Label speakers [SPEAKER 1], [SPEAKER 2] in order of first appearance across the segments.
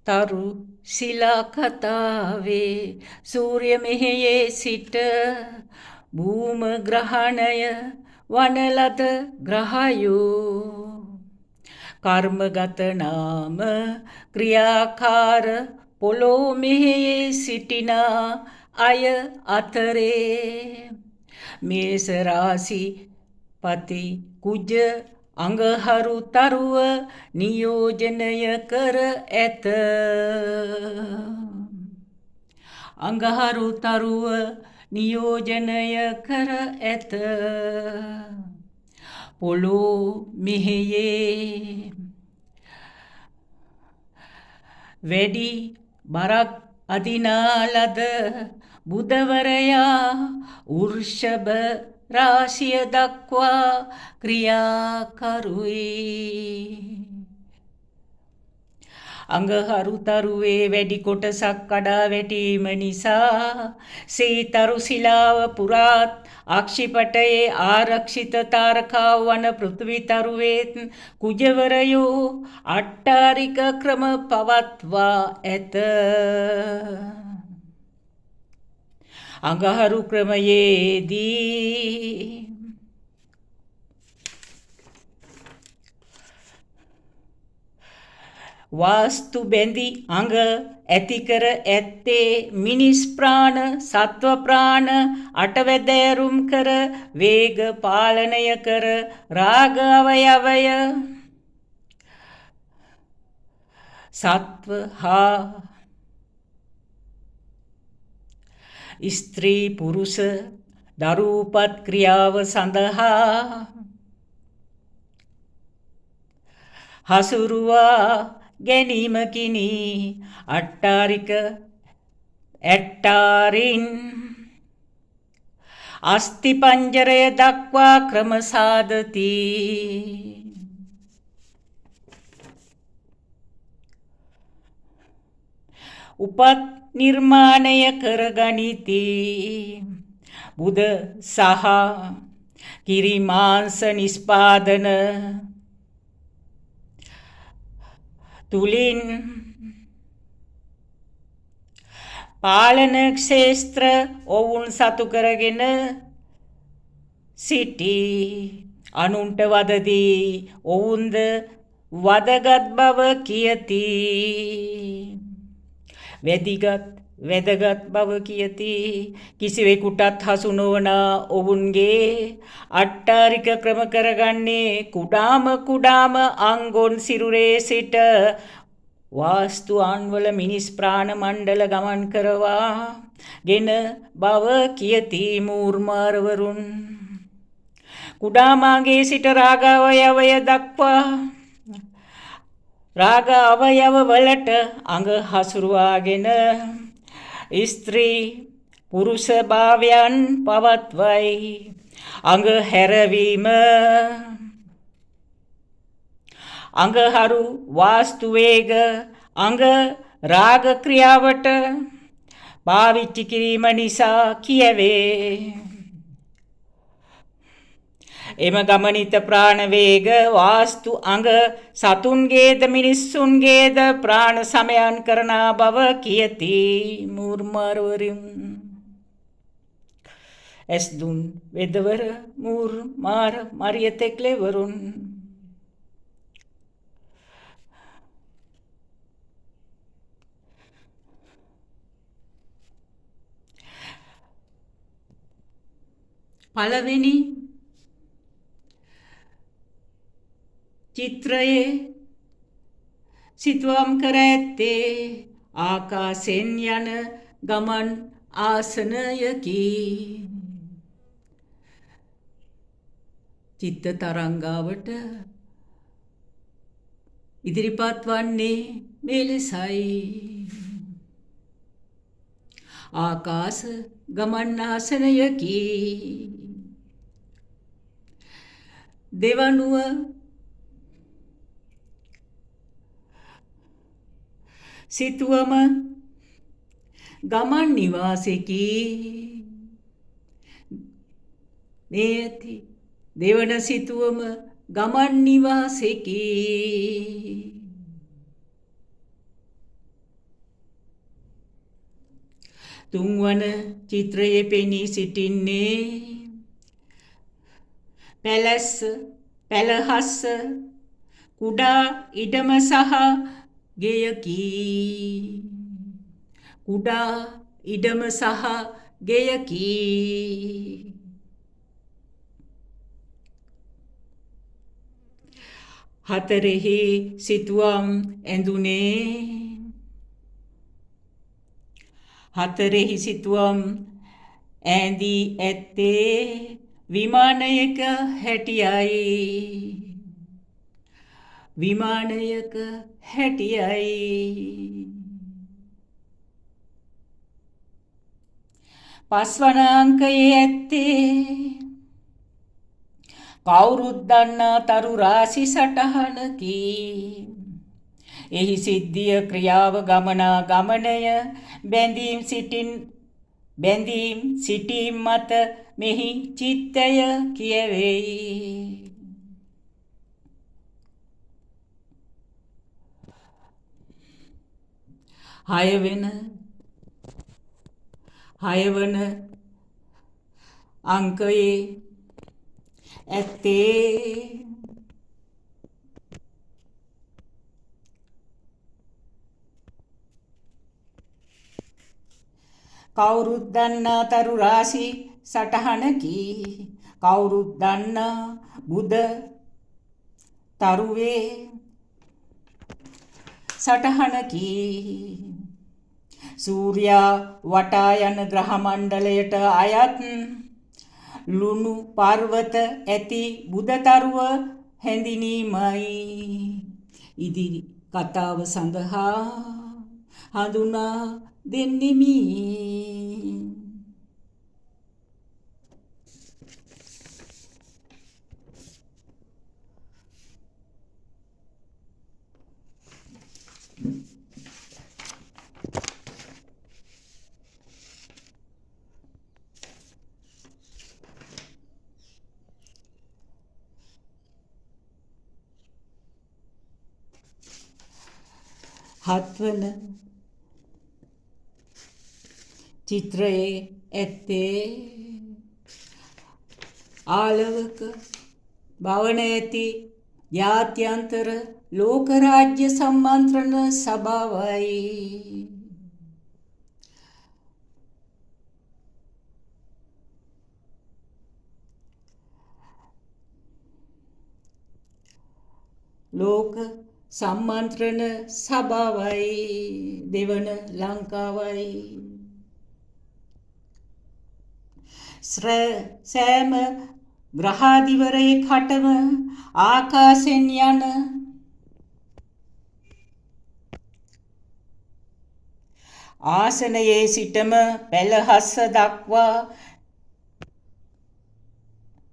[SPEAKER 1] තරු ශිලා කතාවේ සූර්ය මෙහෙයේ සිට භූම ග්‍රහණය වන ලද ග්‍රහයෝ කර්මගත නාම ක්‍රියාකාර පොළොව මෙහෙයේ සිටින අය අතරේ මේෂ රාශි පති කුජ අඟහරු තරුව නියෝජනය කර ඇත. අඟහරු තරුව නියෝජනය කර ඇත. පොළොව මෙහෙයේ වැඩි බරක් අදිනා ලද බුධවරයා වෘෂභ රාශිය දක්වා ක්‍රියාකරුයි. අඟහරු තරුවේ වැඩි කොටසක් කඩා වැටීම නිසා සීතරු ශිලාව පුරාත් අක්ෂිපටයේ ආරක්ෂිත තාරකාව වන පෘථිවි තරුවේත් කුජවරයෝ අට්ටාරික ක්‍රම පවත්වා ඇත. අඟහරු ක්‍රමයේදී වාස්තු බැඳි අඟ ඇති කර ඇත්තේ මිනිස් ප්‍රාණ, සත්ව ප්‍රාණ අටවැදෑරුම් කර වේග පාලනය කර රාග අවයවය සත්ව හා ස්ත්‍රී පුරුෂ දරූපත් ක්‍රියාව සඳහා හසුරුවා ගැනීමකිනි. අට්ටාරික ඇට්ටාරින් අස්ථි පංජරය දක්වා ක්‍රම සාදති. උපත් නිර්මාණය කරගනිති. බුද සහ කිරි මාංශ නිෂ්පාදන තුලින් පාලන ක්ෂේත්‍ර ඔවුන් සතු කරගෙන සිටි. අනුන්ට වදදී ඔවුන්ද වදගත් බව කියති. වැදගත් බව කියති. කිසිවෙකුටත් හසු නොවන ඔවුන්ගේ අට්ටාරික ක්‍රම කරගන්නේ කුඩාම කුඩාම අංගොන් සිරුරේ සිට වාස්තු ආන්වල මිනිස් ප්‍රාණ මණ්ඩල ගමන් කරවා ගෙන බව කියති මූර්මාරවරුන්. කුඩාමාගේ සිට රාග අවයවය දක්වා රාග අවයව වලට අඟ හසුරුවාගෙන ස්ත්‍රී පුරුෂ භාවයන් පවත්වයි. අඟ හැරවීම අඟහරු වාස්තු වේග අඟ රාග ක්‍රියාවට පාවිච්චි කිරීම නිසා කියවේ. එම ගමනිත ප්‍රාණ වේග වාස්තු අඟ සතුන්ගේද මිනිස්සුන්ගේද ප්‍රාණ සමයන් කරන බව කියති මූර්මාරවරුන්. ඇස් දුන් වෙදවර මූර්මාර මරියතෙක්ලෙවරුන්. පළවෙනි චිත්‍රයේ සිතුවම් කර ඇත්තේ ආකාශයෙන් යන ගමන් ආසනයකි. චිත්ත තරංගාවට ඉදිරිපත් වන්නේ මේ ලෙසයි. ආකාශ ගමන් ආසනයකි. දෙවනුව සිතුවම ගමන් නිවාසෙකි. මේ ඇති දෙවන සිතුවම ගමන් නිවාසෙකි. තුන්වන චිත්‍රයේ පෙනී සිටින්නේ පැලැස්ස, පැලහස්ස, කුඩා ඉඩම සහ ගෙයකි. කුඩා ඉඩම සහ ගෙයකි. හතරෙහි සිතුවම් ඇඳුනේ. හතරෙහි සිතුවම් ඈඳී ඇත්තේ විමානයක හැටියයි. විමානයක හැටියයි. පස්වන අංකයේ ඇත්තේ කවුරුත් දන්නා තරු රාශි සටහනකි. එහි සිද්ධිය, ක්‍රියාව, ගමනා ගමනය, බැඳීම් සිටීම් මත මෙහි චිත්තය කියවෙයි. හයවන අංකයේ ඇත්තේ කවුරුත් දන්නා තරු රාශි සටහනකි. කවුරුත් දන්නා බුද තරුවේ සටහනකි. සූර්යා වටා යන ග්‍රහ මණ්ඩලයට අයත් ලුණු පර්වත ඇති බුදතරුව හැඳිනීමයි. ඉදිරි කතාව සඳහා හඳුනා දෙන්නෙමි. හත්වන චිත්‍රයේ ඇත්තේ ආලවක භවන ඇති ජාත්‍යන්තර ලෝක රාජ්‍ය සම්මන්ත්‍රණ සභාවයි. ලෝක සම්මන්ත්‍රණ සභාවයි දෙවන ලංකාවයි. සෑම ග්‍රහාධිවරයෙක් හටම ආකාශෙන් යන ආසනයේ සිටම පැලහස්ස දක්වා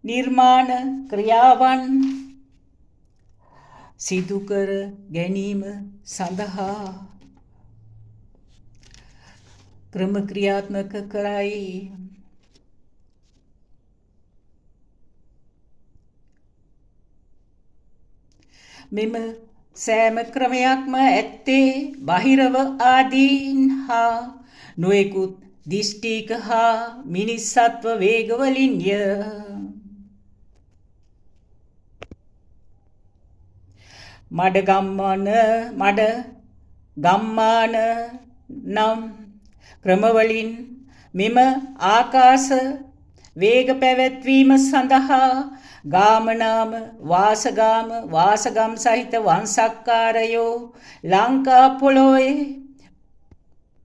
[SPEAKER 1] නිර්මාණ ක්‍රියාවන් සිදු කර ගැනීම සඳහා ක්‍රම ක්‍රියාත්මක කරයි. මෙම සෑම ක්‍රමයක්ම ඇත්තේ බහිරව ආදීන් හා නොයෙකුත් දිෂ්ටික හා මිනිස්සත්ව වේගවලින්ය. මඩ ගම්මාන නම් ක්‍රමවලින් මෙම ආකාශ වේග පැවැත්වීම සඳහා ගාමනාම වාසගාම වාසගම් සහිත වංශක්කාරයෝ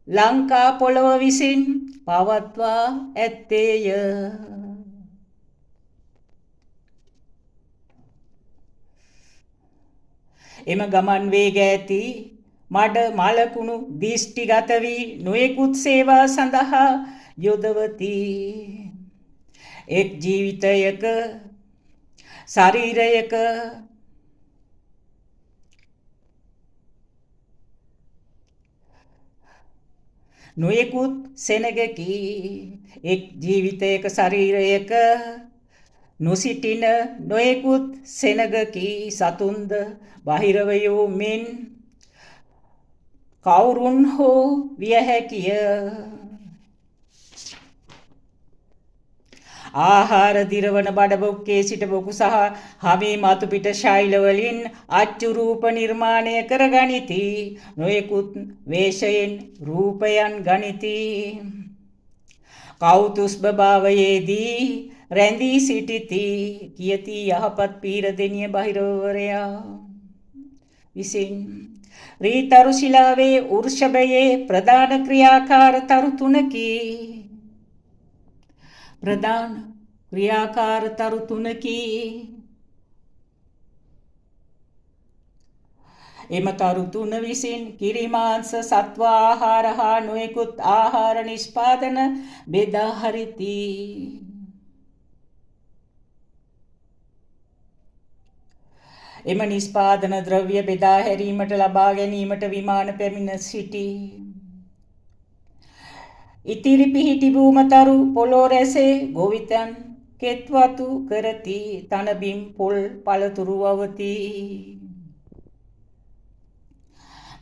[SPEAKER 1] ලංකා පොළොව විසින් පවත්වා ඇත්තේය. එම ගමන් වේග ඇති මඩ මලකුණු දිෂ්ටිගත වී නොයෙකුත් සේවා සඳහා යොදවති. එක් ජීවිතයක ශරීරයක නොයෙකුත් සෙනගකි. එක් ජීවිතයක ශරීරයක නොසිටින නොයෙකුත් සෙනගකි. සතුන්ද බහිරවයෝ මෙන් කවුරුන් හෝ විය හැකිය. ආහාර දිරවන බඩබොක්කේ සිට බොකු සහ හමේ මතු පිට ශෛල වලින් අච්චු රූප නිර්මාණය කර ගනිති. නොයෙකුත් වේශයෙන් රූපයන් ගනිති. කෞතුස්භ භාවයේදී රැඳී සිටිති කියති යහපත් පීරදෙනිය බහිරවරයා විසින්. රීතරු ශිලාවේ වෘෂභයේ ප්‍රධාන ක්‍රියාකාර තරු තුනකි. ප්‍රධාන ක්‍රියාකාර තරු තුනකි. එම තරු තුන විසින් කිරි, මාංශ, සත්ව ආහාර හා නොයෙකුත් ආහාර නිෂ්පාදන බෙදා හරිති. එම නිෂ්පාදන ද්‍රව්‍ය බෙදා හැරීමට ලබා ගැනීමට විමාන පැමිණ සිටී. ඉතිරි පිහිටි භූමතරු පොළොව රැසේ ගොවිතැන් කෙත්වතු කරති. තනබිම් පොල් පළතුරු වවති.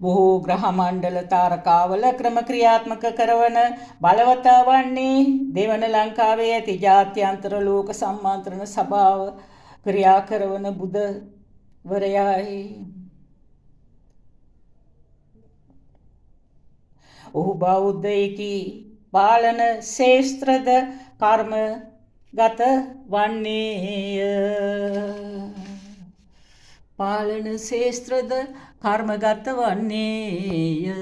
[SPEAKER 1] බොහෝ ග්‍රහ මණ්ඩල තාරකාවල ක්‍රම ක්‍රියාත්මක කරවන බලවතා වන්නේ දෙවන ලංකාවේ ඇති ජාත්‍යන්තර ලෝක සම්මන්ත්‍රණ සභාව ක්‍රියා කරවන බුදවරයායි. ඔහු බෞද්ධයෙකි. පාලන ශේෂ්ත්‍රද කර්මගත වන්නේය. පාලන ශේෂ්ත්‍රද කර්මගත වන්නේය.